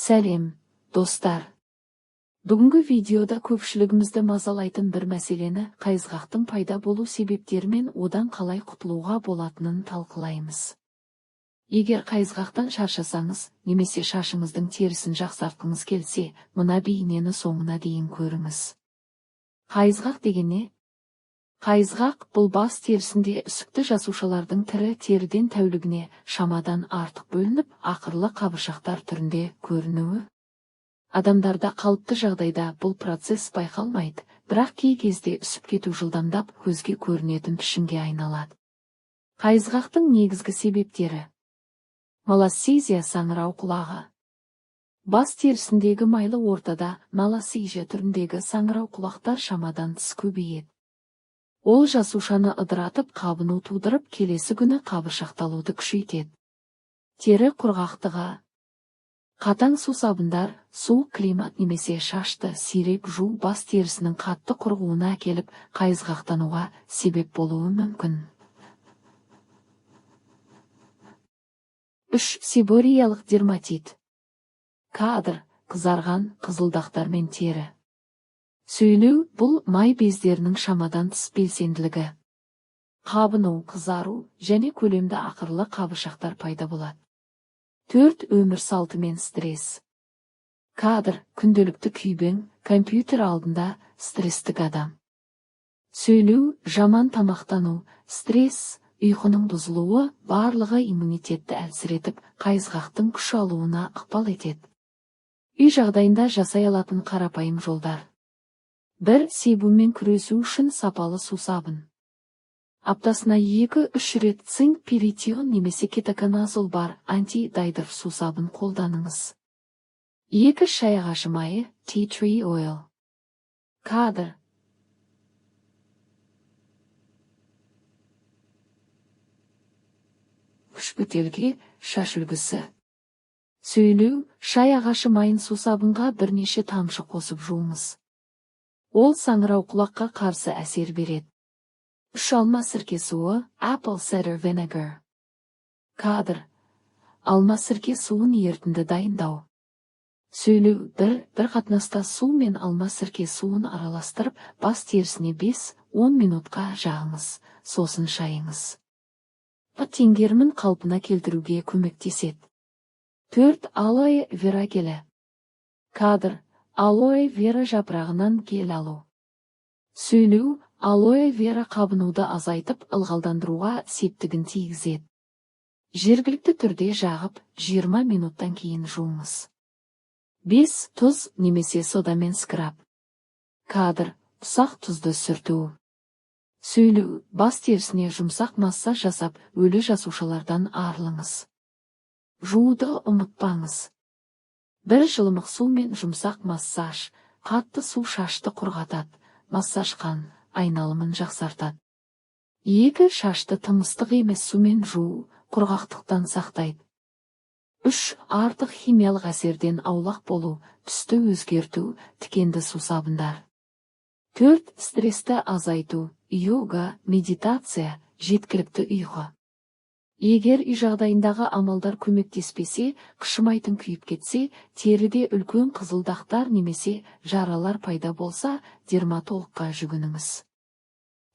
Сәлем, достар! Бүгінгі видеода көпшілігімізді мазалайтын бір мәселені, қайызғақтың пайда болу себептері мен одан қалай құтылуға болатынын талқылаймыз. Егер қайызғақтан шаршасаңыз немесе шашыңыздың терісін жақсартқыңыз келсе, мына бейнені соңына дейін көріңіз. Қайызғақ деген не? Қайызғақ – бұл бас терісінде үсікті жасушалардың тірі теріден тәулігіне шамадан артық бөлініп, ақырлы қабыршақтар түрінде көрінуі. Адамдарда қалыпты жағдайда бұл процесс байқалмайды, бірақ кей кезде үсіп кету жылдамдап, көзге көрінетін пішінге айналады. Қайызғақтың негізгі себептері. Малассезия саңырау құлағы. Бас терісіндегі майлы ортада малассезия түріндегі саңырау құлақтар шамадан тыс көбейеді. Ол жасушаны ыдыратып, қабыну тудырып, келесі күні қабыршақталуды күшейтеді. Тері құрғақтығы. Қатаң сусабындар, суық климат немесе шашты сирек жуу бас терісінің қатты құрғуына әкеліп, қайызғақтануға себеп болуы мүмкін. 3. Себореялық дерматит. Кадр, қызарған қызылдақтар мен тері. Сөйлеу – бұл май бездерінің шамадан тыс белсенділігі. Қабыну, қызару және көлемді ақырлы қабыршақтар пайда болады. 4. Өмір салты мен стресс. Кадр, күнделікті күйбең, компьютер алдында стресстік адам. Сөйлеу, жаман тамақтану, стресс, ұйқының бұзылуы барлығы иммунитетті әлсіретіп, қайызғақтың күш алуына ықпал етеді. Үй жағдайында жасай алатын қарапайым жолдар. 1. Себумен күресу үшін сапалы сусабын. Аптасына 2-3 рет цинк пиритион немесе кетоконазол бар анти-дайдроф сусабын қолданыңыз. 2 шай ағашы майы, tea tree oil. Кадр. Үш бөтелке шаш үлгісі. Сөйлеу, шай ағашы майын сусабынға бірнеше тамшы қосып жуыңыз. Ол саңырау құлаққа қарсы әсер береді. 3 алма сірке суы, apple cider vinegar. Кадр. Алма сірке суын ерітінді дайындау. Сөйлеу, бір қатынаста су мен алма сірке суын араластырып, бас терісіне 5-10 минутқа жағыңыз, сосын шайыңыз. Теңгерімін қалпына келтіруге көмектеседі. 4. Алоэ вера гелі. Кадр. Алоэ вера жапырағынан гель алу. Сөйлеу, алоэ вера қабынуды азайтып, ылғалдандыруға септігін тигізеді. Жергілікті түрде жағып, 20 минуттан кейін жуыңыз. 5. Тұз немесе содамен скраб. Кадр. Ұсақ тұзды сүрту. Сөйлеу, бас терісіне жұмсақ массаж жасап, өлі жасушалардан арылыңыз. Жууды ұмытпаңыз. 1 жылымық су мен жұмсақ массаж, қатты су шашты құрғатады, массаж қан айналымын жақсартады. 2. Шашты тым ыстық емес сумен жуу, құрғақтықтан сақтайды. 3. Артық химиялық әсерден аулақ болу, түсті өзгерту, тікенді сусабындар. 4. Стрессті азайту, йога, медитация, жеткілікті ұйқы. Егер үй жағдайындағы амалдар көмектеспесе, қышымайтын күйіп кетсе, теріде үлкен қызылдақтар немесе жаралар пайда болса, дерматологқа жүгініңіз.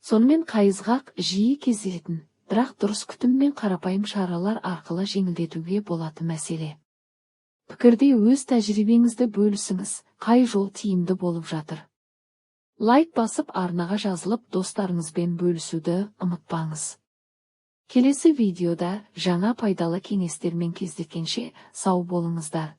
Сонымен қайызғақ жиі кездесетін, бірақ дұрыс күтім мен қарапайым шаралар арқылы жеңілдетуге болатын мәселе. Пікірде өз тәжірибеңізді бөлісіңіз, қай жол тиімді болып жатыр. Лайк басып, арнаға жазылып, достарыңызбен бөлісуді ұмытпаңыз. Келесі видеода жаңа пайдалы кеңестермен кездескенше сау болыңыздар.